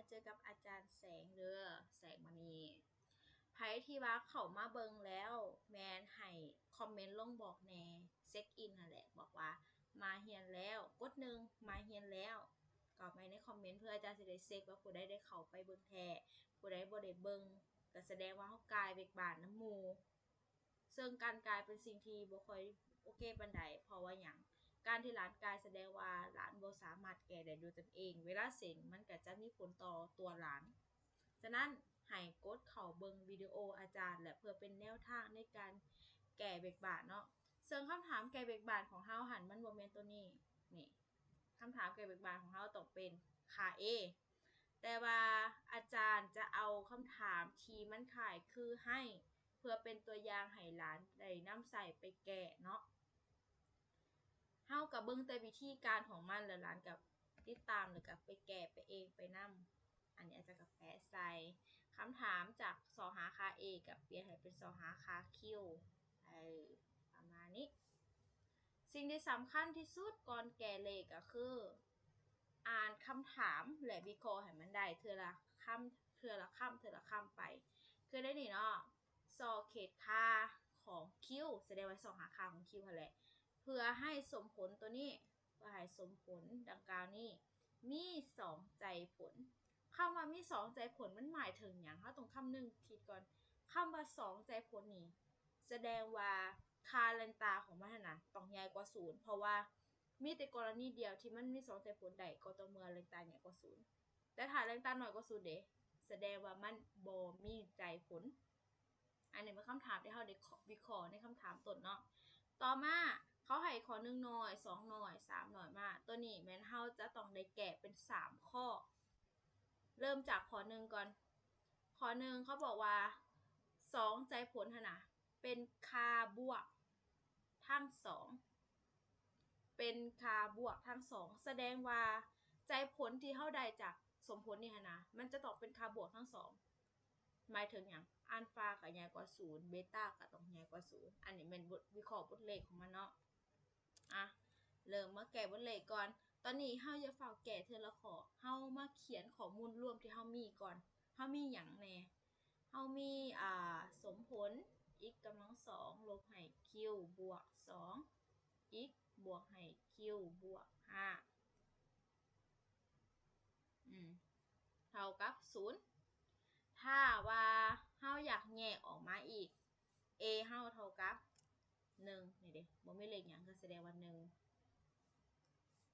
ເຈີກັບອາຈານແສງເດີ ແສງມະນີ. ໃຜທີ່ວ່າເຂົ້າມາເບິ່ງແລ້ວ ແມ່ນໃຫ້ຄອມເມັນລົງບອກແດ່ ເຊັກອິນຫັ້ນແຫຼະ ບອກວ່າມາຮຽນແລ້ວ ກົດໜຶ່ງ ມາຮຽນແລ້ວ ກະໄວ້ໃນຄອມເມັນ ເພື່ອອາຈານຊິໄດ້ເຊັກວ່າຜູ້ໃດໄດ້ເຂົ້າໄປເບິ່ງແທ້ ຜູ້ໃດບໍ່ໄດ້ເບິ່ງ ກະສະແດງວ່າເຮົາກ່າຍເວກບ້ານນຳໝູ່. ເຊິ່ງການກ່າຍເປັນສິ່ງທີ່ບໍ່ຄ່ອຍໂອເຄປານໃດ ເພາະວ່າຫຍັງ? ການທີ່ຫຼານກ່າຍສະແດງວ່າຫຼານບໍ່ສາມາດແກ້ໄດ້ດ້ວຍຕົນເອງ ເວລາເສັງມັນກະຈະມີຜົນຕໍ່ຕົວຫຼານ. ສະນັ້ນໃຫ້ກົດເຂົ້າເບິ່ງວິດີໂອອາຈານ ແລະ ເພື່ອເປັນແນວທາງໃນການແກ້ເວກບ້ານເນາະ. ເຊິ່ງຄຳຖາມແກ້ເວກບ້ານຂອງເຮົາຫັ້ນ ມັນບໍ່ແມ່ນໂຕນີ້ ນີ້ ຄຳຖາມແກ້ເວກບ້ານຂອງເຮົາຕ້ອງເປັນຄ່າ A ແຕ່ວ່າອາຈານຈະເອົາຄຳຖາມທີ່ມັນຄ້າຍຄືໃຫ້ ເພື່ອເປັນຕົວຢ່າງໃຫ້ຫຼານໄດ້ນຳໃຊ້ໄປແກ້ເນາະ. ເຮົາກະເບິ່ງແຕ່ວິທີການຂອງມັນ ແລ້ວຫຼານກະຕິດຕາມ ແລ້ວກະໄປແກ້ໄປເອງໄປນຳ. ອັນນີ້ອາຈານກະແປະໃສ່ ຄຳຖາມຈາກຊອກຫາຄ່າ A ກະປ່ຽນໃຫ້ເປັນຊອກຫາຄ່າ Q ເອີ ປະມານນີ້. ສິ່ງທີ່ສຳຄັນທີ່ສຸດກ່ອນແກ້ເລກກະຄື ອ່ານຄຳຖາມ ແລະ ວິເຄາະໃຫ້ມັນໄດ້ເທື່ອລະຄຳ ເທື່ອລະຄຳ ເທື່ອລະຄຳໄປ. ຄືໃນນີ້ເນາະ ຊອກເຂດຄ່າຂອງ Q ສະແດງວ່າຊອກຫາຄ່າຂອງ Q ຫັ້ນແຫຼະ ເພື່ອໃຫ້ສົມຜົນໂຕນີ້ ເພື່ອໃຫ້ສົມຜົນດັ່ງກ່າວນີ້ມີສອງໃຈຜົນ. ຄຳວ່າມີສອງໃຈຜົນມັນໝາຍເຖິງຫຍັງ? ເຮົາຕ້ອງຄຳນຶງຄິດກ່ອນ. ຄຳວ່າສອງໃຈຜົນນີ້ ສະແດງວ່າຄ່າແດນຕາຂອງມັນຫັ້ນນະ ຕ້ອງໃຫຍ່ກວ່າສູນ ເພາະວ່າມີແຕ່ກໍລະນີດຽວທີ່ມັນມີສອງໃຈຜົນໄດ້ ກໍຕໍ່ເມື່ອແດນຕາໃຫຍ່ກວ່າສູນ. ແຕ່ຖ້າແດນຕານ້ອຍກວ່າສູນເດ ສະແດງວ່າມັນບໍ່ມີໃຈຜົນ. ອັນນີ້ເປັນຄຳຖາມທີ່ເຮົາໄດ້ ເຄາະ ວິເຄາະໃນຄຳຖາມຕົ້ນເນາະ. ຕໍ່ມາເຂົາໃຫ້ຂໍ້ໜຶ່ງໜ່ວຍ ສອງໜ່ວຍ ສາມໜ່ວຍມາ ໂຕນີ້ແມ່ນເຮົາຈະຕ້ອງໄດ້ແກ້ເປັນສາມຂໍ້. ເລີ່ມຈາກຂໍ້ໜຶ່ງກ່ອນ. ຂໍ້ໜຶ່ງເຂົາບອກວ່າສອງໃຈຜົນຫັ້ນນະ ເປັນຄ່າບວກທັງສອງ ເປັນຄ່າບວກທັງສອງ ສະແດງວ່າໃຈຜົນທີ່ເຮົາໄດ້ຈາກສົມຜົນນີ້ຫັ້ນນະ ມັນຈະຕ້ອງເປັນຄ່າບວກທັງສອງ. ໝາຍເຖິງຫຍັງ? ອານຟາກະໃຫຍ່ກວ່າສູນ ເບຕາກະຕ້ອງໃຫຍ່ກວ່າສູນ. ອັນນີ້ແມ່ນບົດ ວິເຄາະບົດເລກຂອງມັນເນາະ. ອະ ເລີ່ມມາແກ້ບົດເລກກ່ອນ. ຕອນນີ້ເຮົາຢ່າຟ້າວແກ້ເທື່ອລະຂໍ້ ເຮົາມາຂຽນຂໍ້ມູນລວມທີ່ເຮົາມີກ່ອນ. ເຮົາມີຫຍັງແດ່? ເຮົາມີ ອ່າ ສົມຜົນ x ກຳລັງສອງ ລົບໃຫ້ q ບວກສອງ x ບວກໃຫ້ q ບວກຫ້າ ອືມ ເທົ່າກັບສູນ. ຖ້າວ່າເຮົາຢາກແຍກອອກມາອີກ a ເຮົາເທົ່າກັບ ໜຶ່ງ ນີ້ເດ ບໍ່ມີເລກຫຍັງ ກະສະແດງວ່າ ໜຶ່ງ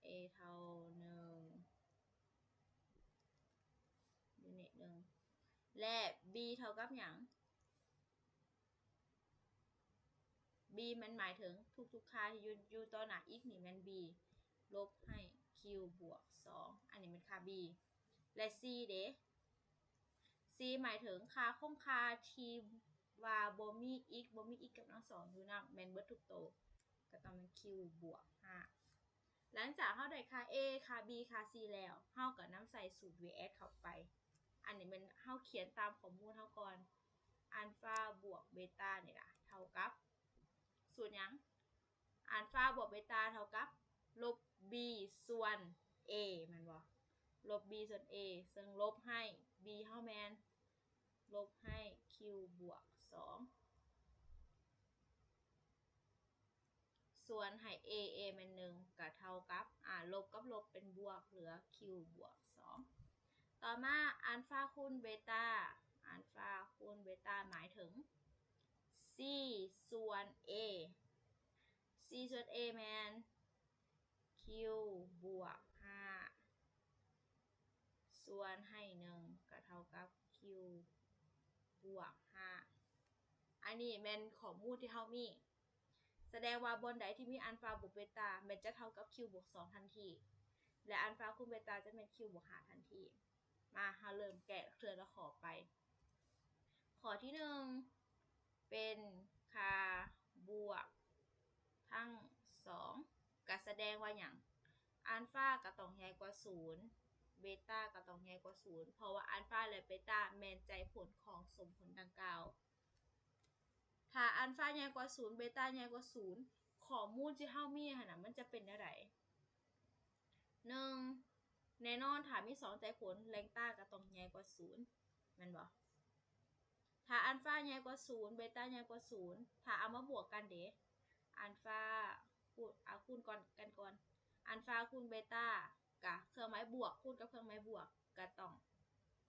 a ເທົ່າ ໜຶ່ງ ຢູ່ນີ້ ໜຶ່ງ ແລະ b ເທົ່າກັບຫຍັງ? b ມັນໝາຍເຖິງທຸກໆຄ່າທີ່ຢູ່ ຢູ່ຕໍ່ໜ້າ x ນີ້ແມ່ນ b ລົບໃຫ້ q ບວກສອງ ອັນນີ້ແມ່ນຄ່າ b ແລະ c ເດ? c ໝາຍເຖິງຄ່າຄົງຄ່າທີ່ວ່າບໍ່ມີ x ບໍ່ມີ x ກຳລັງສອງຢູ່ນຳ ແມ່ນເບິດທຸກໂຕ ກະຕ້ອງແມ່ນ q ບວກຫ້າ. ຫຼັງຈາກເຮົາໄດ້ຄ່າ a ຄ່າ b ຄ່າ c ແລ້ວ ເຮົາກະນຳໃສ່ສູດ v s ເຂົ້າໄປ. ອັນນີ້ແມ່ນເຮົາຂຽນຕາມຂໍ້ມູນເຮົາກ່ອນ ອານຟາບວກເບຕານີ້ລະ ເທົ່າກັບສູດຫຍັງ? ອານຟາບວກເບຕາເທົ່າກັບລົບ b ສ່ວນ a ແມ່ນບໍ່? ລົບ b ສ່ວນ a ເຊິ່ງລົບໃຫ້ b ເຮົາແມ່ນລົບໃຫ້ q ບວກສອງ ສ່ວນໃຫ້ a a ແມ່ນໜຶ່ງ ກະເທົ່າກັບ ອາ ລົບກັບລົບເປັນບວກ ເຫຼືອ q ບວກສອງ. ຕໍ່ມາ ອານຟາຄູນເບຕາ ອານຟາຄູນເບຕາໝາຍເຖິງ c ສ່ວນ a c ສ່ວນ a ແມ່ນ q ບວກຫ້າ ສ່ວນໃຫ້ໜຶ່ງ ກະເທົ່າກັບ q ບວກຫ້າ. ອັນນີ້ແມ່ນຂໍ້ມູນທີ່ເຮົາມີ ສະແດງວ່າບ່ອນໃດທີ່ມີອານຟາບວກເບຕາ ແມ່ນຈະເທົ່າກັບ q ບວກສອງທັນທີ ແລະ ອານຟາຄູນເບຕາຈະແມ່ນ q ບວກຫ້າທັນທີ. ມາ ເຮົາເລີ່ມແກ້ເທື່ອລະຂໍ້ໄປ. ຂໍ້ທີໜຶ່ງ ເປັນຄ່າບວກທັງສອງ ກະສະແດງວ່າຫຍັງ? ອານຟາກະຕ້ອງໃຫຍ່ກວ່າສູນ ເບຕາກະຕ້ອງໃຫຍ່ກວ່າສູນ ເພາະວ່າອານຟາ ແລະ ເບຕາແມ່ນໃຈຜົນຂອງສົມຜົນດັ່ງກ່າວ. ຖ້າອານຟາໃຫຍ່ກວ່າສູນ ເບຕາໃຫຍ່ກວ່າສູນ ຂໍ້ມູນທີ່ເຮົາມີຫັ້ນນະ ມັນຈະເປັນແນວໃດ? ໜຶ່ງ ແນ່ນອນ ຖ້າມີສອງໃຈຜົນ ແລງຕາກໍຕ້ອງໃຫຍ່ກວ່າສູນ ແມ່ນບໍ່? ຖ້າອັນຟາໃຫຍ່ກວ່າສູນ ເບຕາໃຫຍ່ກວ່າສູນ ຖ້າເອົາມາບວກກັນເດ ອັນຟາຄູນ ເອົາຄູນກ່ອນ ກັນກ່ອນ ອັນຟາຄູນເບຕາ ກະເຄື່ອງໝາຍບວກຄູນກັບເຄື່ອງໝາຍບວກ ກະຕ້ອງ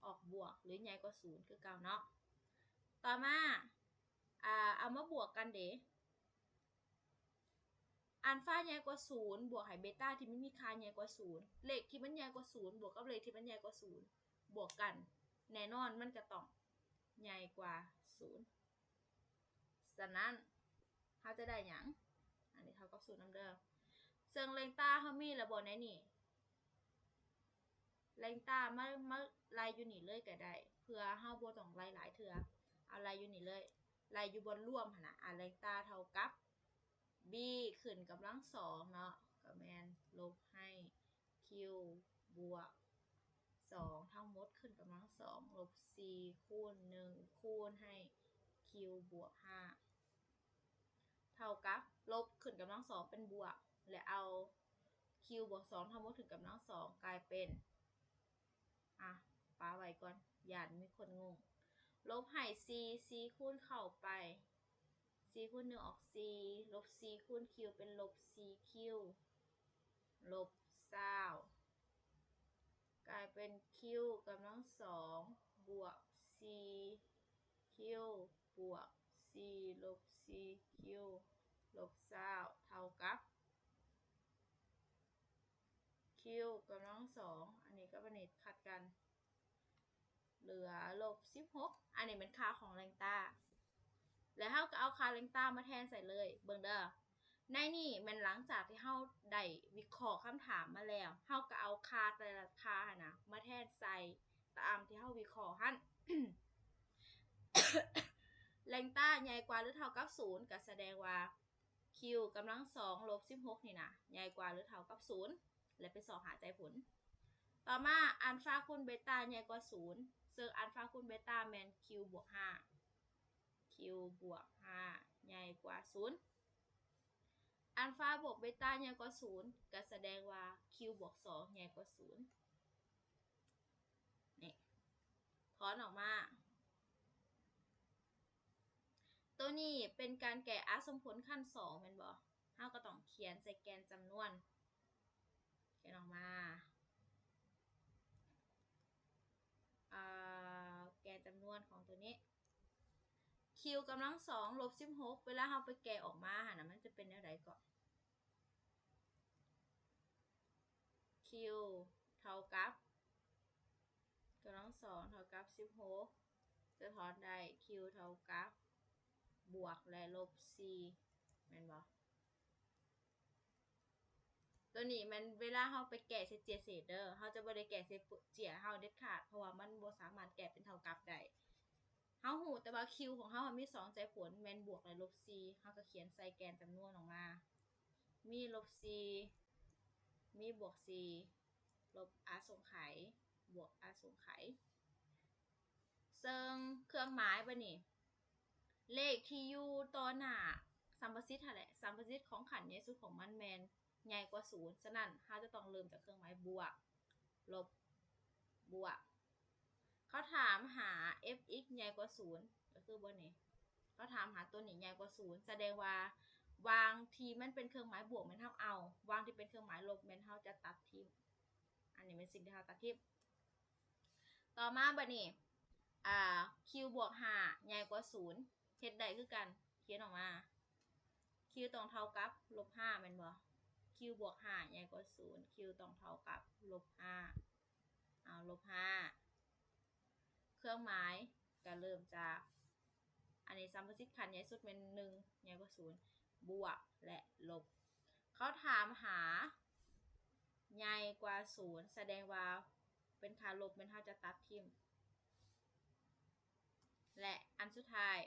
ອອກບວກ ຫຼື ໃຫຍ່ກວ່າສູນຄືເກົ່າເນາະ. ຕໍ່ມາ ອາ ເອົາມາບວກກັນເດ ອັນຟາໃຫຍ່ກວ່າສູນ ບວກໃຫ້ເບຕາທີ່ມັນມີຄ່າໃຫຍ່ກວ່າສູນ ເລກທີ່ມັນໃຫຍ່ກວ່າສູນ ບວກກັບເລກທີ່ມັນໃຫຍ່ກວ່າສູນ ບວກກັນ ແນ່ນອນມັນກະຕ້ອງໃຫຍ່ກວ່າສູນ. ສະນັ້ນ ເຮົາຈະໄດ້ຫຍັງ? ອັນນີ້ເທົ່າກັບສູນນຳເດີ. ເຊິ່ງແລງຕາເຮົາມີແລ້ວບໍ່ໃນນີ້? ແລງຕາມາ ມາໄລ່ຢູ່ນີ້ເລີຍກໍໄດ້ ເພື່ອເຮົາບໍ່ຕ້ອງໄລ່ຫຼາຍເທື່ອ. ເອົາໄລ່ຢູ່ນີ້ເລີຍ ໄລ່ຢູ່ບ່ອນລວມຫັ້ນນະ. ອາ ແລງຕາເທົ່າກັບ b ຂຶ້ນກຳລັງສອງເນາະ ກໍແມ່ນລົບໃຫ້ q ບວກສອງ ທັງໝົດຂຶ້ນກຳລັງສອງ ລົບສີ່ຄູນໜຶ່ງ ຄູນໃຫ້ q ບວກຫ້າ ເທົ່າກັບ ລົບຂຶ້ນກຳລັງສອງເປັນບວກ ແລະ ເອົາ q ບວກສອງ ທັງໝົດຂຶ້ນກຳລັງສອງ ກາຍເປັນ ອາ ປະໄວ້ກ່ອນ ຢ້ານມີຄົນງົງ ລົບໃຫ້ສີ່ ສີ່ຄູນເຂົ້າໄປ ສີ່ຄູນໜຶ່ງອອກສີ່ ລົບສີ່ຄູນ q ເປັນລົບສີ່ q ລົບຊາວ ກາຍເປັນ q ກຳລັງສອງ ບວກສີ່ q ບວກສີ່ ລົບສີ່ q ລົບຊາວ ເທົ່າກັບ q ກຳລັງສອງ ອັນນີ້ກັບອັນນີ້ຂັດກັນ ເຫຼືອລົບສິບຫົກ ອັນນີ້ແມ່ນຄ່າຂອງແລງຕາ ແລ້ວເຮົາກໍເອົາຄ່າແລງຕາມາແທນໃສ່ເລີຍ ເບິ່ງເດີ. ໃນນີ້ແມ່ນຫຼັງຈາກທີ່ເຮົາໄດ້ວິເຄາະຄຳຖາມມາແລ້ວ ເຮົາກໍເອົາຄ່າແຕ່ລະຄ່າຫັ້ນນະ ມາແທນໃສ່ຕາມທີ່ເຮົາວິເຄາະຫັ້ນ ແລງຕາໃຫຍ່ກວ່າຫຼືເທົ່າກັບສູນ ກໍສະແດງວ່າ q ກຳລັງສອງ ລົບສິບຫົກນີ້ນະ ໃຫຍ່ກວ່າຫຼືເທົ່າກັບສູນ ແລະ ໄປຊອກຫາໃຈຜົນ. ຕໍ່ມາ ອັນຟາຄູນເບຕາໃຫຍ່ກວ່າສູນ ເຊິ່ງອັນຟາຄູນເບຕາແມ່ນ q ບວກຫ້າ q ບວກຫ້າ ໃຫຍ່ກວ່າສູນ ອັນຟາບວກເບຕາໃຫຍ່ກວ່າສູນ ກໍສະແດງວ່າ q ບວກສອງ ໃຫຍ່ກວ່າສູນ ນີ້ ຖອນອອກມາ. ໂຕນີ້ເປັນການແກ້ອະສົມຜົນຂັ້ນສອງແມ່ນບໍ່? ເຮົາກໍຕ້ອງຂຽນໃສ່ແກນຈຳນວນ ຂຽນອອກມາ ອາ ແກນຈຳນວນຂອງໂຕນີ້ q ກຳລັງສອງ ລົບສິບຫົກ ເວລາເຮົາໄປແກ້ອອກມາຫັ້ນນະ ມັນຈະເປັນແນວໃດເກາະ? q ເທົ່າກັບ ກຳລັງສອງເທົ່າກັບສິບຫົກ ຈະຖອນໄດ້ q ເທົ່າກັບບວກ ແລະ ລົບສີ່ ແມ່ນບໍ່? ໂຕນີ້ແມ່ນເວລາເຮົາໄປແກ້ໃສ່ເຈ້ຍເສດເດີ ເຮົາຈະບໍ່ໄດ້ແກ້ໃສ່ເຈ້ຍເຮົາເດັດຂາດ ເພາະວ່າມັນບໍ່ສາມາດແກ້ເປັນເທົ່າກັບໄດ້. ເຮົາຮູ້ແຕ່ວ່າ q ຂອງເຮົາມີສອງໃຈຜົນ ແມ່ນບວກ ແລະ ລົບສີ່ ເຮົາກໍຂຽນໃສ່ແກນຈຳນວນອອກມາ ມີລົບສີ່ ມີບວກສີ່ ລົບອະສົງໄຂ ບວກອະສົງໄຂ ເຊິ່ງເຄື່ອງໝາຍບາດນີ້ ເລກທີ່ຢູ່ຕໍ່ໜ້າສຳປະສິດຫັ້ນແຫຼະ ສຳປະສິດຂອງຂັ້ນໃຫຍ່ສຸດຂອງມັນແມ່ນໃຫຍ່ກວ່າສູນ ສະນັ້ນເຮົາຈະຕ້ອງເລີ່ມຈາກເຄື່ອງໝາຍບວກ ລົບ ບວກ ເຂົາຖາມຫາ f x ໃຫຍ່ກວ່າສູນ ກໍຄືບ່ອນນີ້ ເຂົາຖາມຫາໂຕນີ້ໃຫຍ່ກວ່າສູນ ສະແດງວ່າວາງທີ່ມັນເປັນເຄື່ອງໝາຍບວກແມ່ນເຮົາເອົາ ວາງທີ່ເປັນເຄື່ອງໝາຍລົບແມ່ນເຮົາຈະຕັດຖິ້ມ ອັນນີ້ແມ່ນສິ່ງທີ່ເຮົາຕັດຖິ້ມ. ຕໍ່ມາບາດນີ້ ອາ q ບວກຫ້າໃຫຍ່ກວ່າສູນ ເຮັດໄດ້ຄືກັນ ຂຽນອອກມາ q ຕ້ອງເທົ່າກັບລົບຫ້າແມ່ນບໍ່? q ບວກຫ້າໃຫຍ່ກວ່າສູນ q ຕ້ອງເທົ່າກັບລົບຫ້າ ເອົາລົບຫ້າ ເຄື່ອງໝາຍກໍເລີ່ມຈາກ ອັນນີ້ສຳປະສິດຂັ້ນໃຫຍ່ສຸດແມ່ນໜຶ່ງໃຫຍ່ກວ່າສູນ ບວກ ແລະ ລົບ ເຂົາຖາມຫາໃຫຍ່ກວ່າສູນ ສະແດງວ່າເປັນຄ່າລົບແມ່ນເຮົາຈະຕັດຖິ້ມ ແລະ ອັນສຸດທ້າຍ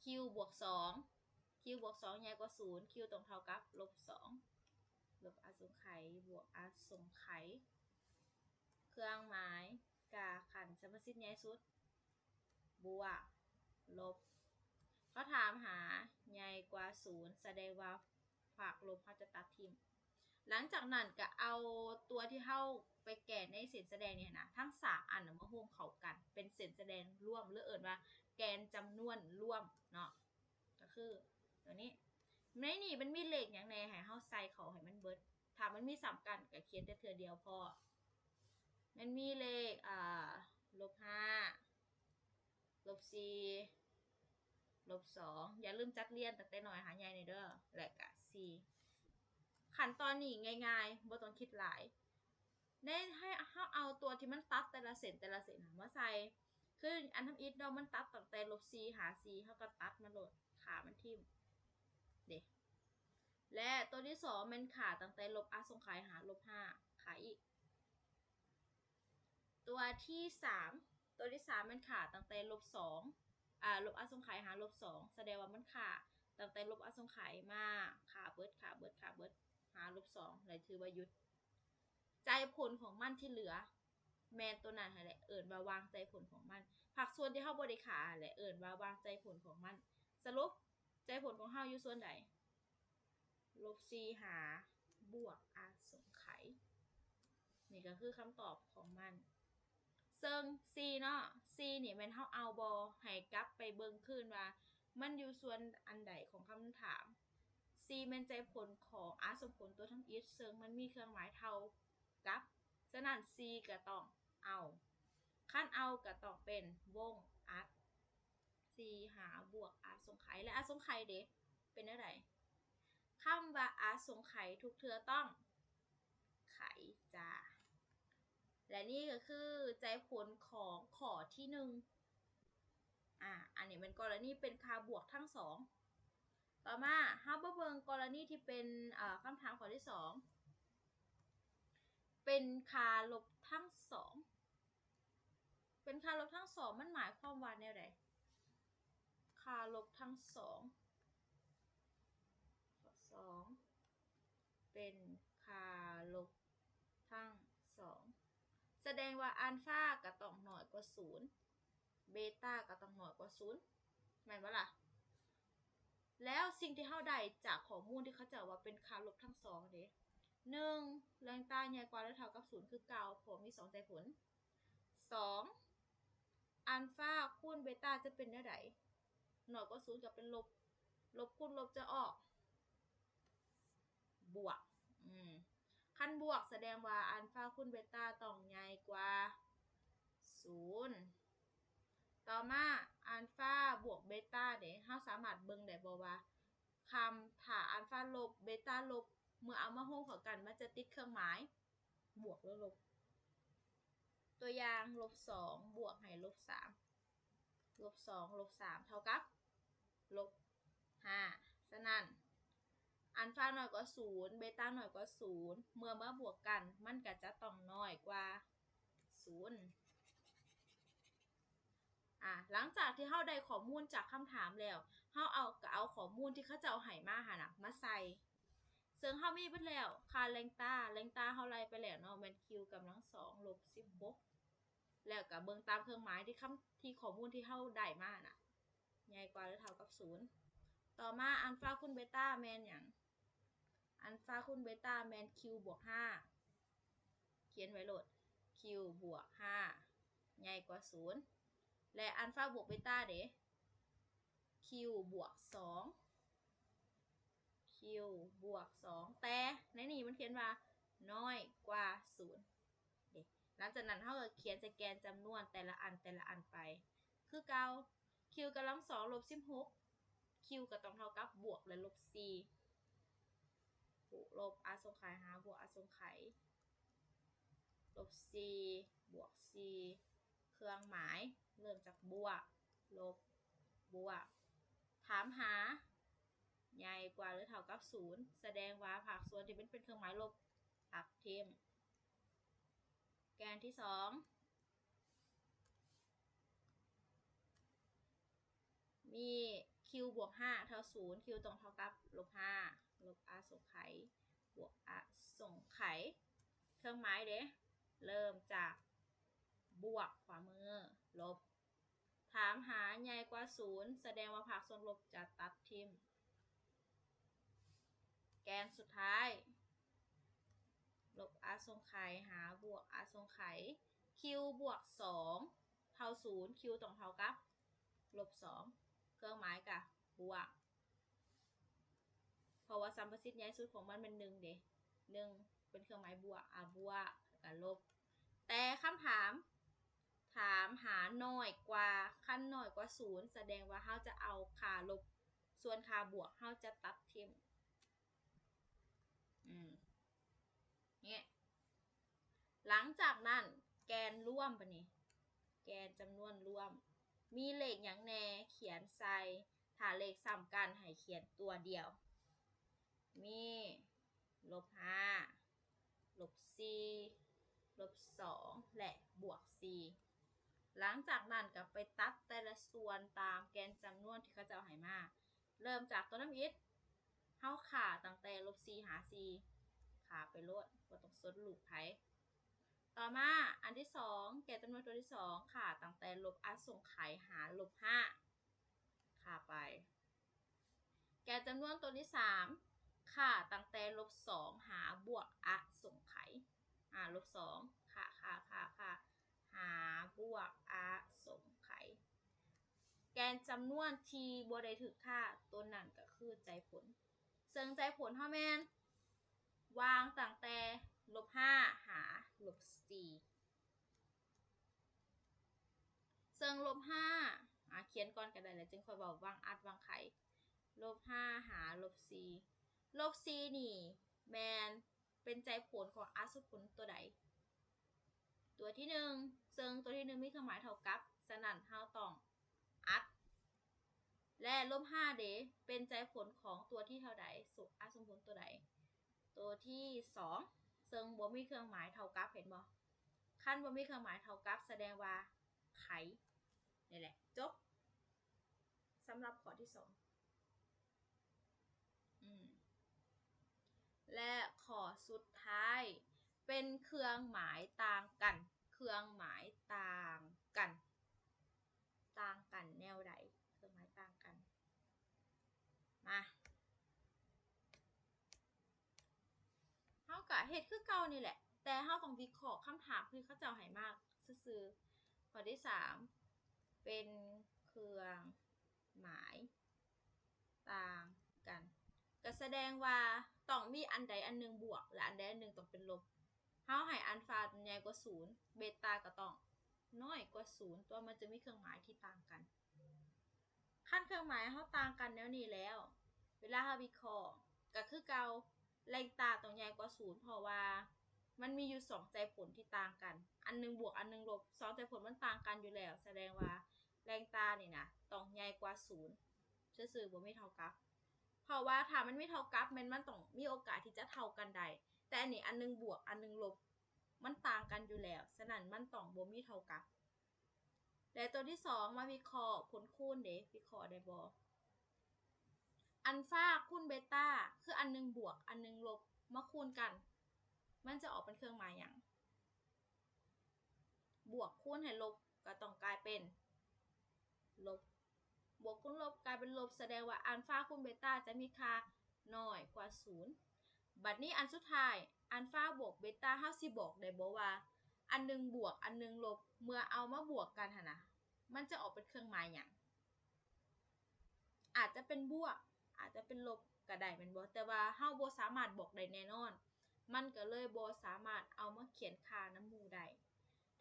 q ບວກສອງ q ບວກສອງໃຫຍ່ກວ່າສູນ q ຕ້ອງເທົ່າກັບລົບສອງ ລົບອະສົງໄຂ ບວກອະສົງໄຂ ເຄື່ອງໝາຍ ກາຂັ້ນສຳປະສິດໃຫຍ່ສຸດ ບວກ ລົບ ເຂົາຖາມຫາໃຫຍ່ກວ່າສູນ ສະແດງວ່າພາກລົບເຮົາຈະຕັດຖິ້ມ ຫຼັງຈາກນັ້ນກໍເອົາຕົວທີ່ເຮົາໄປແກນໃນເສັ້ນສະແດງນີ້ນະ ທັງສາມອັນນະມາໂຮມເຂົ້າກັນເປັນເສັ້ນສະແດງລວມ ຫຼືເອີ້ນວ່າແກນຈຳນວນລວມເນາະ ກໍຄືຕົວນີ້. ໃນນີ້ມັນມີເລກຫຍັງແດ່ ໃຫ້ເຮົາໃສ່ເຂົ້າໃຫ້ມັນເບິດ. ຖ້າມັນມີສ່ຳກັນກໍຂຽນແຕ່ເທື່ອດຽວພໍ. ມັນມີເລກ ອ່າ ລົບຫ້າ ລົບສີ່ ລົບສອງ ຢ່າລືມຈັດລຽນຕັ້ງແຕ່ນ້ອຍຫາໃຫຍ່ແດ່ເດີ ແລະກະສີ່. ຂັ້ນຕອນນີ້ງ່າຍໆ ບໍ່ຕ້ອງຄິດຫຼາຍ. ໃນ ໃຫ້ເຮົາເອົາຕົວທີ່ມັນຕັດແຕ່ລະເສັ້ນ ແຕ່ລະເສັ້ນມາໃສ່ ຄືອັນທຳອິດເນາະ ມັນຕັດຕັ້ງແຕ່ລົບສີ່ຫາສີ່ ເຮົາກໍຕັດມັນໂລດ ຂ້າມັນຖິ້ມເດ້. ແລະຕົວທີສອງແມ່ນຂ້າຕັ້ງແຕ່ລົບອະສົງໄຂຫາລົບຫ້າ ຂ້າອີກ. ຕົວທີສາມ ຕົວທີສາມແມ່ນຂ້າຕັ້ງແຕ່ລົບສອງ ອ່າ ລົບອະສົງໄຂຫາລົບສອງ ສະແດງວ່າມັນຂ້າຕັ້ງແຕ່ລົບອະສົງໄຂມາ ຂ້າເບິດ ຂ້າເບິດ ຂ້າເບິດ ຫາລົບສອງ ແລ້ວຖືວ່າຢຸດ. ໃຈຜົນຂອງມັນທີ່ເຫຼືອ ແມ່ນຕົວນັ້ນຫັ້ນແຫຼະ ເອີ້ນວ່າວາງໃຈຜົນຂອງມັນ. ພາກສ່ວນທີ່ເຮົາບໍ່ໄດ້ຂ້າຫັ້ນແຫຼະ ເອີ້ນວ່າວາງໃຈຜົນຂອງມັນ. ສະຫຼຸບໃຈຜົນຂອງເຮົາຢູ່ສ່ວນໃດ? ລົບສີ່ຫາບວກອະສົງໄຂ. ນີ້ກໍຄືຄຳຕອບຂອງມັນ. ເຊິ່ງສີ່ເນາະ ສີ່ນີ້ແມ່ນເຮົາເອົາບໍ່? ໃຫ້ກັບໄປເບິ່ງຄືນວ່າມັນຢູ່ສ່ວນອັນໃດຂອງຄຳຖາມ. ສີ່ແມ່ນໃຈຜົນຂອງອະສົມຜົນຕົວທຳອິດ ເຊິ່ງມັນມີເຄື່ອງໝາຍເທົ່າກັບ, ສະນັ້ນສີ່ກໍຕ້ອງເອົາ. ຄັນເອົາກໍຕ້ອງເປັນວົງອັດ ສີ່ຫາບວກອະສົງໄຂ ແລະ ອະສົງໄຂເດ ເປັນແນວໃດ? ຄຳວ່າອະສົງໄຂທຸກເທື່ອຕ້ອງໄຂຈ້າ. ແລະ ນີ້ກໍຄືໃຈຜົນຂອງຂໍ້ທີໜຶ່ງ. ອາ ອັນນີ້ແມ່ນກໍລະນີເປັນຄ່າບວກທັງສອງ. ຕໍ່ມາເຮົາມາເບິ່ງກໍລະນີທີ່ເປັນ ເອີ ຄຳຖາມຂໍ້ທີສອງ ເປັນຄ່າລົບທັງສອງ. ເປັນຄ່າລົບທັງສອງ ມັນໝາຍຄວາມວ່າແນວໃດ? ຄ່າລົບທັງສອງ ສອງ ເປັນຄ່າລົບທັງສອງ ສະແດງວ່າອານຟາກໍຕ້ອງນ້ອຍກວ່າສູນ ເບຕາກໍຕ້ອງນ້ອຍກວ່າສູນ ແມ່ນບໍ່ລະ? ແລ້ວສິ່ງທີ່ເຮົາໄດ້ຈາກຂໍ້ມູນທີ່ເຂົາເຈົ້າວ່າເປັນຄ່າລົບທັງສອງເດ ໜຶ່ງ ແລງຕາໃຫຍ່ກວ່າ ຫຼື ເທົ່າກັບສູນຄືເກົ່າ ເພາະມີສອງໃຈຜົນ. ສອງ ອານຟາຄູນເບຕາຈະເປັນແນວໃດ? ໜ້ອຍກວ່າສູນກໍເປັນລົບ ລົບຄູນລົບຈະອອກບວກ. ອືມ ຄັນບວກສະແດງວ່າອານຟາຄູນເບຕາຕ້ອງໃຫຍ່ກວ່າສູນ. ຕໍ່ມາ ອານຟາບວກເບຕາເດ ເຮົາສາມາດເບິ່ງໄດ້ບໍ່ວ່າ ຄຳ ຖ້າອານຟາລົບ ເບຕາລົບ ເມື່ອເອົາມາໂຮມເຂົ້າກັນ ມັນຈະຕິດເຄື່ອງໝາຍ ບວກ ຫຼື ລົບ. ຕົວຢ່າງ ລົບສອງ ບວກໃຫ້ລົບສາມ ລົບສອງ ລົບສາມ ເທົ່າກັບລົບຫ້າ. ສະນັ້ນ ອານຟານ້ອຍກວ່າສູນ ເບຕານ້ອຍກວ່າສູນ ເມື່ອມາບວກກັນ ມັນກໍຈະຕ້ອງນ້ອຍກວ່າສູນ. ອາ ຫຼັງຈາກທີ່ເຮົາໄດ້ຂໍ້ມູນຈາກຄຳຖາມແລ້ວ ເຮົາເອົາ ກໍເອົາຂໍ້ມູນທີ່ເຂົາເຈົ້າໃຫ້ມາຫັ້ນນະ ມາໃສ່ ເຊິ່ງເຮົາມີເບິດແລ້ວ ຄ່າແລງຕາ ແລງຕາເຮົາໄລ່ໄປແລ້ວເນາະ ແມ່ນຄິວກຳລັງສອງລົບສິບຫົກ ແລ້ວກໍເບິ່ງຕາມເຄື່ອງໝາຍທີ່ຄຳ ທີ່ຂໍ້ມູນທີ່ເຮົາໄດ້ມານະ ໃຫຍ່ກວ່າ ຫຼື ເທົ່າກັບສູນ. ຕໍ່ມາ ອານຟາຄູນເບຕາແມ່ນຫຍັງ? ອານຟາຄູນເບຕາແມ່ນຄິວບວກຫ້າ ຂຽນໄວ້ໂລດ ຄິວບວກຫ້າ ໃຫຍ່ກວ່າສູນ ແລະ ອານຟາບວກເບຕາເດ ຄິວບວກສອງ ຄິວບວກສອງ ແຕ່ໃນນີ້ມັນຂຽນວ່ານ້ອຍກວ່າສູນເດ. ຫຼັງຈາກນັ້ນເຮົາກໍຂຽນໃສ່ແກນຈຳນວນແຕ່ລະອັນ ແຕ່ລະອັນໄປຄືເກົ່າ. ຄິວກຳລັງສອງລົບສິບຫົກ ຄິວກໍຕ້ອງເທົ່າກັບບວກ ແລະ ລົບສີ່ ລົບອະສົງໄຂຫາບວກອະສົງໄຂ ລົບສີ່ ບວກສີ່ ເຄື່ອງໝາຍເລີ່ມຈາກບວກ ລົບ ບວກ ຖາມຫາໃຫຍ່ກວ່າ ຫຼື ເທົ່າກັບສູນ ສະແດງວ່າພາກສ່ວນທີ່ມັນເປັນເຄື່ອງໝາຍລົບ ຕັດຖິ້ມ. ແກນທີສອງ ມີຄິວບວກຫ້າເທົ່າສູນ ຄິວຕ້ອງເທົ່າກັບລົບຫ້າ ລົບອະສົງໄຂບວກອະສົງໄຂ ເຄື່ອງໝາຍເດ ເລີ່ມຈາກບວກຂວາມື ລົບ ຖາມຫາໃຫຍ່ກວ່າສູນ ສະແດງວ່າພາກສ່ວນລົບຈະຕັດຖິ້ມ. ແກນສຸດທ້າຍ ລົບອະສົງໄຂຫາບວກອະສົງໄຂ Q ບວກສອງເທົ່າສູນ Q ຕ້ອງເທົ່າກັບລົບສອງ ເຄື່ອງໝາຍກະບວກ ເພາະວ່າສຳປະສິດໃຫຍ່ສຸດຂອງມັນແມ່ນໜຶ່ງເດ້ ໜຶ່ງເປັນເຄື່ອງໝາຍບວກ ອາ ບວກ ແລ້ວກະລົບ ແຕ່ຄຳຖາມ ຖາມຫານ້ອຍກວ່າ ຄັນນ້ອຍກວ່າສູນ ສະແດງວ່າເຮົາຈະເອົາຄ່າລົບ ສ່ວນຄ່າບວກເຮົາຈະຕັດຖິ້ມ ອືມ ນີ້ ຫຼັງຈາກນັ້ນ ແກນລວມ ບາດນີ້ ແກນຈຳນວນລວມ ມີເລກຫຍັງແດ່ ຂຽນໃສ່ ຖ້າເລກຊ້ຳກັນ ໃຫ້ຂຽນຕົວດຽວ ມີ ລົບຫ້າ ລົບສີ່ ລົບສອງ ແລະ ບວກສີ່ ຫຼັງຈາກນັ້ນກໍໄປຕັດແຕ່ລະສ່ວນຕາມແກນຈຳນວນທີ່ເຂົາເຈົ້າໃຫ້ມາ ເລີ່ມຈາກຕົວທຳອິດ ເຮົາຂ້າຕັ້ງແຕ່ລົບສີ່ຫາສີ່ ຂ້າໄປໂລດ ບໍ່ຕ້ອງສົນລູກໃຜ. ຕໍ່ມາ ອັນທີສອງ ແກນຈຳນວນຕົວທີສອງ ຂ້າຕັ້ງແຕ່ລົບອະສົງໄຂຫາລົບຫ້າ ຂ້າໄປ ແກນຈຳນວນຕົວທີສາມ ຂ້າຕັ້ງແຕ່ລົບສອງຫາບວກອະສົງໄຂ ອາ ລົບສອງ ຂ້າ ຂ້າ ຂ້າ ຂ້າ ຫາບວກອະສົງໄຂ ແກນຈຳນວນທີ່ບໍ່ໄດ້ຖືກຂ້າ ຕົວນັ້ນກໍຄືໃຈຜົນ ເຊິ່ງໃຈຜົນເຮົາແມ່ນ ວາງຕັ້ງແຕ່ລົບຫ້າຫາລົບສີ່ ເຊິ່ງລົບຫ້າ ອາ ຂຽນກ່ອນກໍໄດ້ ແລ້ວຈຶ່ງຄ່ອຍເວົ້າ ວາງອັດວາງໄຂ ລົບຫ້າຫາລົບສີ່ ລົບສີ່ນີ້ແມ່ນເປັນໃຈຜົນຂອງອະສົມຜົນຕົວໃດ? ຕົວທີໜຶ່ງ ເຊິ່ງຕົວທີໜຶ່ງມີເຄື່ອງໝາຍເທົ່າກັບ ສະນັ້ນເຮົາຕ້ອງອັດ ແລະ ລົບຫ້າເດ ເປັນໃຈຜົນຂອງຕົວທີເທົ່າໃດ? ສົມ ອະສົມຜົນຕົວໃດ? ຕົວທີສອງ ເຊິ່ງບໍ່ມີເຄື່ອງໝາຍເທົ່າກັບ ເຫັນບໍ່? ຄັນບໍ່ມີເຄື່ອງໝາຍເທົ່າກັບ ສະແດງວ່າໄຂ ນີ້ແຫຼະ ຈົບ ສຳລັບຂໍ້ທີສອງ ອືມ ແລະ ຂໍ້ສຸດທ້າຍ ເປັນເຄື່ອງໝາຍຕ່າງກັນ ເຄື່ອງໝາຍຕ່າງກັນ ຕ່າງກັນແນວໃດ? ເຄື່ອງໝາຍຕ່າງກັນ ມາ ເຮົາກະເຮັດຄືເກົ່ານີ້ແຫຼະ ແຕ່ເຮົາຕ້ອງວິເຄາະຄຳຖາມທີ່ເຂົາເຈົ້າໃຫ້ມາຊື່ໆ. ຂໍ້ທີສາມ ເປັນເຄື່ອງໝາຍຕ່າງກັນ ກະສະແດງວ່າຕ້ອງມີອັນໃດອັນໜຶ່ງບວກ ແລະ ອັນໃດອັນໜຶ່ງຕ້ອງເປັນລົບ. ເຮົາໃຫ້ອານຟາໃຫຍ່ກວ່າສູນ ເບຕາກໍຕ້ອງນ້ອຍກວ່າສູນ ຕົວະ ມັນຈະມີເຄື່ອງໝາຍທີ່ຕ່າງກັນ. ຄັນເຄື່ອງໝາຍເຮົາຕ່າງກັນແນວນີ້ແລ້ວ ເວລາເຮົາວິເຄາະກໍຄືເກົ່າ ແລງຕາຕ້ອງໃຫຍ່ກວ່າສູນ ເພາະວ່າມັນມີຢູ່ສອງໃຈຜົນທີ່ຕ່າງກັນ ອັນໜຶ່ງບວກ ອັນໜຶ່ງລົບ ສອງໃຈຜົນມັນຕ່າງກັນຢູ່ແລ້ວ ສະແດງວ່າແລງຕານີ້ນະຕ້ອງໃຫຍ່ກວ່າສູນ ຊື່ໆ ບໍ່ມີເທົ່າກັບ ເພາະວ່າຖ້າມັນມີເທົ່າກັບ ແມ່ນມັນຕ້ອງມີໂອກາດທີ່ຈະເທົ່າກັນໄດ້ ແຕ່ອັນນີ້ອັນໜຶ່ງບວກ ອັນໜຶ່ງລົບ ມັນຕ່າງກັນຢູ່ແລ້ວ ສະນັ້ນມັນຕ້ອງບໍ່ມີເທົ່າກັບ. ແລະ ຕົວທີສອງ ມາວິເຄາະຜົນຄູນເດ ວິເຄາະໄດ້ບໍ່? ອານຟາຄູນເບຕາ ຄືອັນໜຶ່ງບວກ ອັນໜຶ່ງລົບ ມາຄູນກັນ ມັນຈະອອກເປັນເຄື່ອງໝາຍຫຍັງ? ບວກຄູນໃຫ້ລົບ ກໍຕ້ອງກາຍເປັນລົບ ບວກຄູນລົບກາຍເປັນລົບ ສະແດງວ່າອານຟາຄູນເບຕາຈະມີຄ່ານ້ອຍກວ່າສູນ. ບັດນີ້ອັນສຸດທ້າຍ ອານຟາບວກເບຕາ ເຮົາຊິບອກໄດ້ບໍ່ວ່າ ອັນໜຶ່ງບວກ ອັນໜຶ່ງລົບ ເມື່ອເອົາມາບວກກັນຫັ້ນນະ ມັນຈະອອກເປັນເຄື່ອງໝາຍຫຍັງ? ອາດຈະເປັນບວກ ອາດຈະເປັນລົບກໍໄດ້ແມ່ນບໍ່? ແຕ່ວ່າເຮົາບໍ່ສາມາດບອກໄດ້ແນ່ນອນ ມັນກໍເລີຍບໍ່ສາມາດເອົາມາຂຽນຄ່ານຳໝູ່ໄດ້.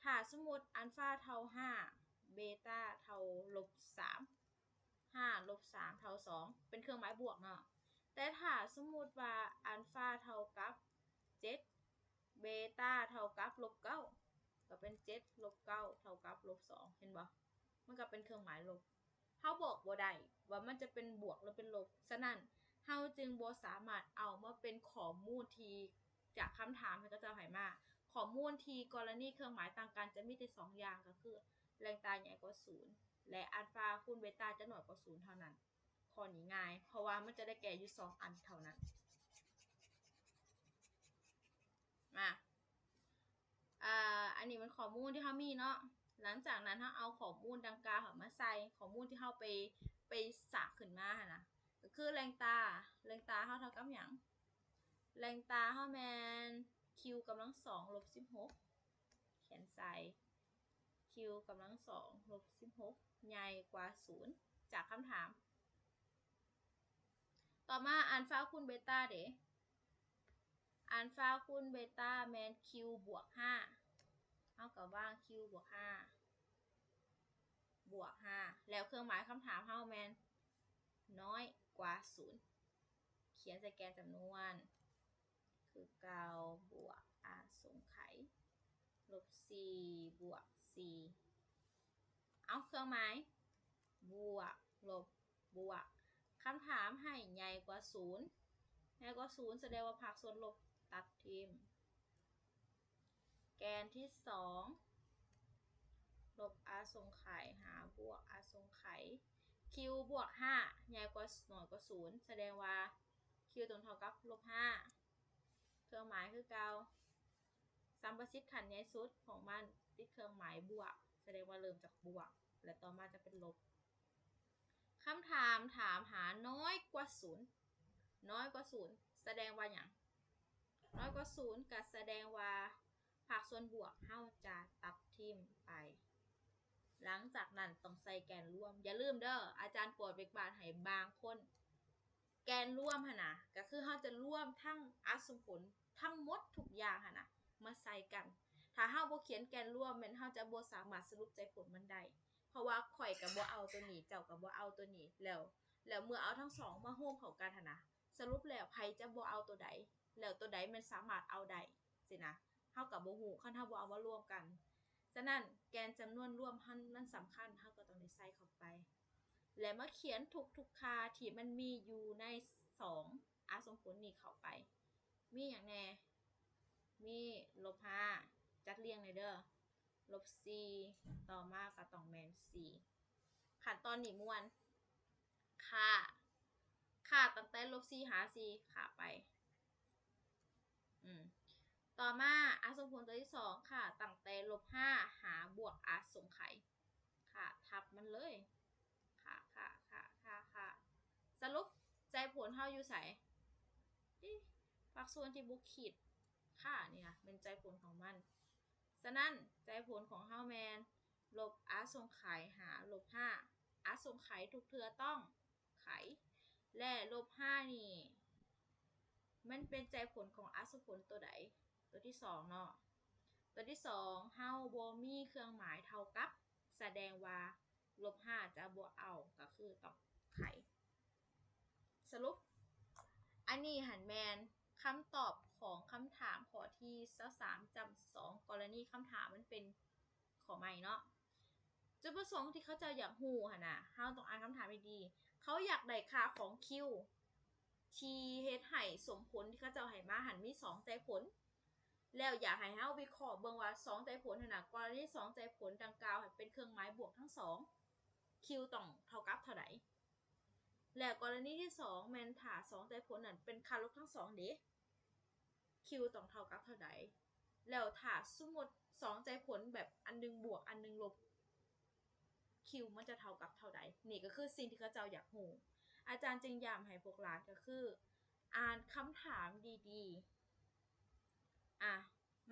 ຖ້າສົມມຸດອານຟາເທົ່າຫ້າ ເບຕາເທົ່າລົບສາມ ຫ້າລົບສາມເທົ່າສອງ ເປັນເຄື່ອງໝາຍບວກເນາະ ແຕ່ຖ້າສົມມຸດວ່າອານຟາເທົ່າກັບເຈັດ ເບຕາເທົ່າກັບລົບເກົ້າ ກໍເປັນເຈັດລົບເກົ້າເທົ່າກັບລົບສອງ ເຫັນບໍ່? ມັນກໍເປັນເຄື່ອງໝາຍລົບ ເຮົາບອກບໍ່ໄດ້ວ່າມັນຈະເປັນບວກ ຫຼື ເປັນລົບ ສະນັ້ນເຮົາຈຶ່ງບໍ່ສາມາດເອົາມາເປັນຂໍ້ມູນທີ່ຈາກຄຳຖາມທີ່ເຂົາເຈົ້າໃຫ້ມາ. ຂໍ້ມູນທີ່ກໍລະນີເຄື່ອງໝາຍຕ່າງກັນຈະມີແຕ່ສອງຢ່າງ ກໍຄືແລງຕາໃຫຍ່ກວ່າສູນ ແລະ ອານຟາຄູນເບຕາຈະໜ້ອຍກວ່າສູນເທົ່ານັ້ນ. ຂໍ້ນີ້ງ່າຍ ເພາະວ່າມັນຈະໄດ້ແກ້ຢູ່ສອງອັນເທົ່ານັ້ນ. ມາ ອາ ອັນນີ້ແມ່ນຂໍ້ມູນທີ່ເຮົາມີເນາະ. ຫຼັງຈາກນັ້ນເຮົາເອົາຂໍ້ມູນດັ່ງກ່າວຫັ້ນມາໃສ່ ຂໍ້ມູນທີ່ເຮົາໄປ ໄປສາກຂຶ້ນມາຫັ້ນນະ ກໍຄືແລງຕາ ແລງຕາເຮົາເທົ່າກັບຫຍັງ? ແລງຕາເຮົາແມ່ນ Q ກຳລັງສອງລົບສິບຫົກ ຂຽນໃສ່ Q ກຳລັງສອງລົບສິບຫົກ ໃຫຍ່ກວ່າສູນ ຈາກຄຳຖາມ. ຕໍ່ມາ ອານຟາຄູນເບຕາເດ? ອານຟາຄູນເບຕາແມ່ນ Q ບວກຫ້າ ເຮົາກໍວາງ Q ບວກຫ້າ ບວກຫ້າ ແລ້ວເຄື່ອງໝາຍຄຳຖາມເຮົາແມ່ນນ້ອຍກວ່າສູນ ຂຽນໃສ່ແກນຈຳນວນຄືເກົ່າ ບວກອາສົງໄຂ ລົບສີ່ ບວກສີ່ ເອົາເຄື່ອງໝາຍ ບວກ ລົບ ບວກ ຄຳຖາມໃຫ້ໃຫຍ່ກວ່າສູນ ໃຫຍ່ກວ່າສູນ ສະແດງວ່າພາກສ່ວນລົບຕັດຖິ້ມ ແກນທີສອງ ລົບອາສົງໄຂຫາບວກອາສົງໄຂ Q ບວກຫ້າ ໃຫຍ່ກວ່າ ນ້ອຍກວ່າສູນ ສະແດງວ່າ Q ຕ້ອງເທົ່າກັບລົບຫ້າ ເຄື່ອງໝາຍຄືເກົ່າ ສຳປະສິດຂັ້ນໃຫຍ່ສຸດຂອງມັນຕິດເຄື່ອງໝາຍບວກ ສະແດງວ່າເລີ່ມຈາກບວກ ແລະ ຕໍ່ມາຈະເປັນລົບ. ຄຳຖາມຖາມຫານ້ອຍກວ່າສູນ ນ້ອຍກວ່າສູນ ສະແດງວ່າຫຍັງ? ນ້ອຍກວ່າສູນ ກໍສະແດງວ່າພາກສ່ວນບວກເຮົາຈະຕັດຖິ້ມໄປ. ຫຼັງຈາກນັ້ນຕ້ອງໃສ່ແກນລວມ. ຢ່າລືມເດີ ອາຈານກວດເວກບ້ານໃຫ້ບາງຄົນ ແກນລວມຫັ້ນນະ ກໍຄືເຮົາຈະລວມທັງອາສົມຜົນທັງໝົດທຸກຢ່າງຫັ້ນນະ ມາໃສ່ກັນ. ຖ້າເຮົາບໍ່ຂຽນແກນລວມ ແມ່ນເຮົາຈະບໍ່ສາມາດສະຫຼຸບໃຈຜົນມັນໄດ້. ເພາະວ່າຂ້ອຍກໍບໍ່ເອົາຕົວນີ້ ເຈົ້າກໍບໍ່ເອົາຕົວນີ້ ແລ້ວ ແລ້ວເມື່ອເອົາທັງສອງມາໂຮມເຂົ້າກັນຫັ້ນນະ ສະຫຼຸບແລ້ວໃຜຈະບໍ່ເອົາຕົວໃດ ແລ້ວຕົວໃດແມ່ນສາມາດເອົາໄດ້ຊີ້ນະ ເຮົາກໍບໍ່ຮູ້ ຄັນເຮົາບໍ່ເອົາມາລວມກັນ. ສະນັ້ນ ແກນຈຳນວນລວມຫັ້ນມັນສຳຄັນ ເຮົາກໍຕ້ອງໄດ້ໃສ່ເຂົ້າໄປ ແລະ ມາຂຽນທຸກໆຄ່າທີ່ມັນມີຢູ່ໃນສອງອາສົມຜົນນີ້ເຂົ້າໄປ. ມີຫຍັງແດ່? ມີລົບຫ້າ ຈັດລຽງແດ່ເດີ ລົບສີ່ ຕໍ່ມາກໍຕ້ອງແມ່ນສີ່. ຂັ້ນຕອນນີ້ມ່ວນ ຂ້າ ຂ້າຕັ້ງແຕ່ລົບສີ່ຫາສີ່ ຂ້າໄປ. ອືມ ຕໍ່ມາ ອາສົມຜົນຕົວທີສອງ ຂ້າຕັ້ງແຕ່ລົບຫ້າຫາບວກອາສົງໄຂ ຂ້າທັບມັນເລີຍ ຂ້າ ຂ້າ ຂ້າ ຂ້າ ຂ້າ. ສະຫຼຸບໃຈຜົນເຮົາຢູ່ໃສ? ເອະ ພາກສ່ວນທີ່ບໍ່ຂີດຂ້ານີ້ນະ ແມ່ນໃຈຜົນຂອງມັນ. ສະນັ້ນ ໃຈຜົນຂອງເຮົາແມ່ນ ລົບອາສົງໄຂຫາລົບຫ້າ ອາສົງໄຂທຸກເທື່ອຕ້ອງໄຂ ແລະ ລົບຫ້ານີ້ ມັນເປັນໃຈຜົນຂອງອາສົມຜົນຕົວໃດ? ຕົວທີສອງເນາະ ຕົວທີສອງ ເຮົາບໍ່ມີເຄື່ອງໝາຍເທົ່າກັບ ສະແດງວ່າລົບຫ້າຈະບໍ່ເອົາ ກໍຄືຕ້ອງໄຂ. ສະຫຼຸບ ອັນນີ້ຫັ້ນແມ່ນຄຳຕອບຂອງຄຳຖາມຂໍ້ທີຊາວສາມ ຈ້ຳສອງ ກໍລະນີຄຳຖາມມັນເປັນຂໍ້ໃໝ່ເນາະ. ຈຸດປະສົງທີ່ເຂົາເຈົ້າຢາກຮູ້ຫັ້ນນະ ເຮົາຕ້ອງອ່ານຄຳຖາມດີໆ ເຂົາຢາກໄດ້ຄ່າຂອງ Q ທີ່ເຮັດໃຫ້ສົມຜົນທີ່ເຂົາເຈົ້າໃຫ້ມາຫັ້ນມີສອງໃຈຜົນ ແລ້ວຢາກໃຫ້ເຮົາວິເຄາະເບິ່ງວ່າສອງໃຈຜົນຫັ້ນນະ ກໍລະນີສອງໃຈຜົນດັ່ງກ່າວຫັ້ນເປັນເຄື່ອງໝາຍບວກທັງສອງ Q ຕ້ອງເທົ່າກັບເທົ່າໃດ? ແລ້ວກໍລະນີທີສອງ ແມ່ນຖ້າສອງໃຈຜົນນັ້ນເປັນຄ່າລົບທັງສອງເດ Q ຕ້ອງເທົ່າກັບເທົ່າໃດ? ແລ້ວຖ້າສົມມຸດສອງໃຈຜົນແບບອັນໜຶ່ງບວກ ອັນໜຶ່ງລົບ Q ມັນຈະເທົ່າກັບເທົ່າໃດ? ນີ້ກໍຄືສິ່ງທີ່ເຂົາເຈົ້າຢາກຮູ້. ອາຈານຈຶ່ງຢ້ຳໃຫ້ພວກຫຼານກໍຄືອ່ານຄຳຖາມດີໆ. ອາ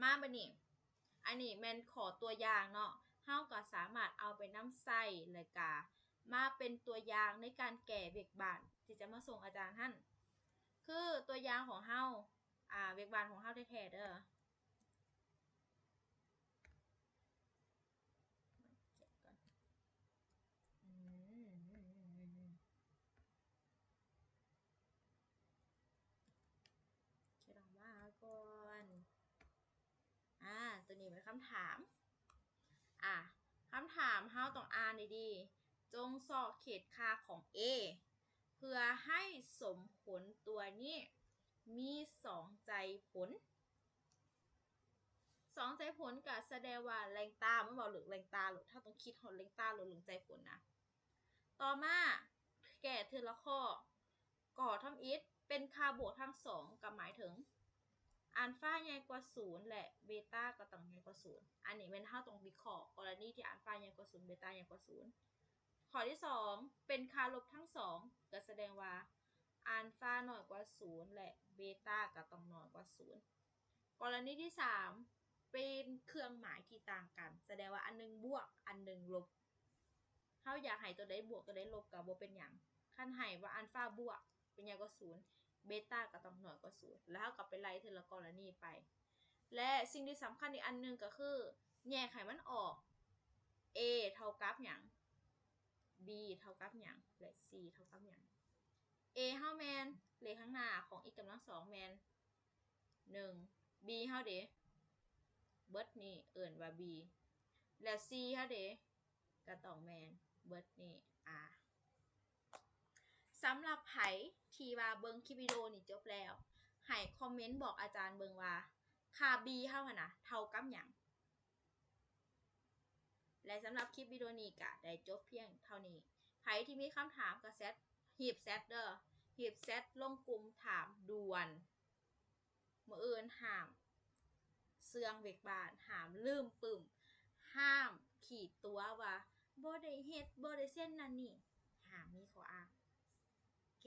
ມາບັດນີ້ ອັນນີ້ແມ່ນຂໍ້ຕົວຢ່າງເນາະ ເຮົາກໍສາມາດເອົາໄປນຳໃຊ້ ແລ້ວກະມາເປັນຕົວຢ່າງໃນການແກ້ວຽກບ້ານທີ່ຈະມາສົ່ງອາຈານຫັ້ນ ຄືຕົວຢ່າງຂອງເຮົາ ອາ ວຽກບ້ານຂອງເຮົາແທ້ໆເດີ. ຂຽນອອກມາກ່ອນ ອາ ຕົວນີ້ເປັນຄຳຖາມ ອາ ຄຳຖາມເຮົາຕ້ອງອ່ານດີໆ ຈົ່ງຊອກເຂດຄ່າຂອງ A ເພື່ອໃຫ້ສົມຜົນຕົວນີ້ມີສອງໃຈຜົນ. ສອງໃຈຜົນກໍສະແດງວ່າແລງຕາ ມັນເວົ້າເລື່ອງແລງຕາໂລດ ເຮົາຕ້ອງຄິດຮອດແລງຕາໂລດ ເລື່ອງໃຈຜົນນະ. ຕໍ່ມາແກ້ເທື່ອລະຂໍ້ ກໍທຳອິດເປັນຄ່າບວກທັງສອງ ກໍໝາຍເຖິງອານຟາໃຫຍ່ກວ່າສູນ ແລະ ເບຕາກໍຕ້ອງໃຫຍ່ກວ່າສູນ. ອັນນີ້ແມ່ນເຮົາຕ້ອງວິເຄາະກໍລະນີທີ່ອານຟາໃຫຍ່ກວ່າສູນ ເບຕາໃຫຍ່ກວ່າສູນ. ຂໍ້ທີສອງ ເປັນຄ່າລົບທັງສອງ ກໍສະແດງວ່າອານຟານ້ອຍກວ່າສູນ ແລະ ເບຕາກໍຕ້ອງນ້ອຍກວ່າສູນ. ກໍລະນີທີສາມ ເປັນເຄື່ອງໝາຍທີ່ຕ່າງກັນ ສະແດງວ່າອັນໜຶ່ງບວກ ອັນໜຶ່ງລົບ. ເຮົາຢາກໃຫ້ຕົວໃດບວກ ຕົວໃດລົບກໍບໍ່ເປັນຫຍັງ. ຄັນໃຫ້ວ່າອັນຟາບວກ ເປັນໃຫຍ່ກວ່າສູນ ເບຕາກໍຕ້ອງນ້ອຍກວ່າສູນ ແລ້ວເຮົາກໍໄປໄລ່ເທື່ອລະກໍລະນີໄປ. ແລະສິ່ງທີ່ສຳຄັນອີກອັນໜຶ່ງກໍຄື ແຍກໃຫ້ມັນອອກ A ເທົ່າກັບຫຍັງ B ເທົ່າກັບຫຍັງ ແລະ C ເທົ່າກັບຫຍັງ. A ເຮົາແມ່ນເລກທາງໜ້າຂອງ x ກຳລັງສອງແມ່ນໜຶ່ງ B ເຮົາເດ ເບິດນີ້ເອີ້ນວ່າ B ແລະ C ເຮົາເດ ກໍຕ້ອງແມ່ນເບິດນີ້ R. ສຳລັບໃຜທີ່ວ່າເບິ່ງຄລິບວິດີໂອນີ້ຈົບແລ້ວ ໃຫ້ຄອມເມັນບອກອາຈານເບິ່ງວ່າ ຄ່າ B ເຮົາຫັ້ນນະເທົ່າກັບຫຍັງ. ແລະສຳລັບຄລິບວິດີໂອນີ້ກໍໄດ້ຈົບພຽງເທົ່ານີ້. ໃຜທີ່ມີຄຳຖາມກໍແຊັດ ຮີບແຊັດເດີ ຮີບແຊັດລົງກຸ່ມຖາມດ່ວນ. ມື້ອື່ນຫ້າມເຊື່ອງວຽກບ້ານ, ຫ້າມລືມປຶ້ມ, ຫ້າມຂີ້ຕົວະວ່າບໍ່ໄດ້ເຮັດ, ບໍ່ໄດ້ເຊັນນັ້ນນີ້, ຫ້າມມີຂໍ້ອ້າງ. ໂອເຄ,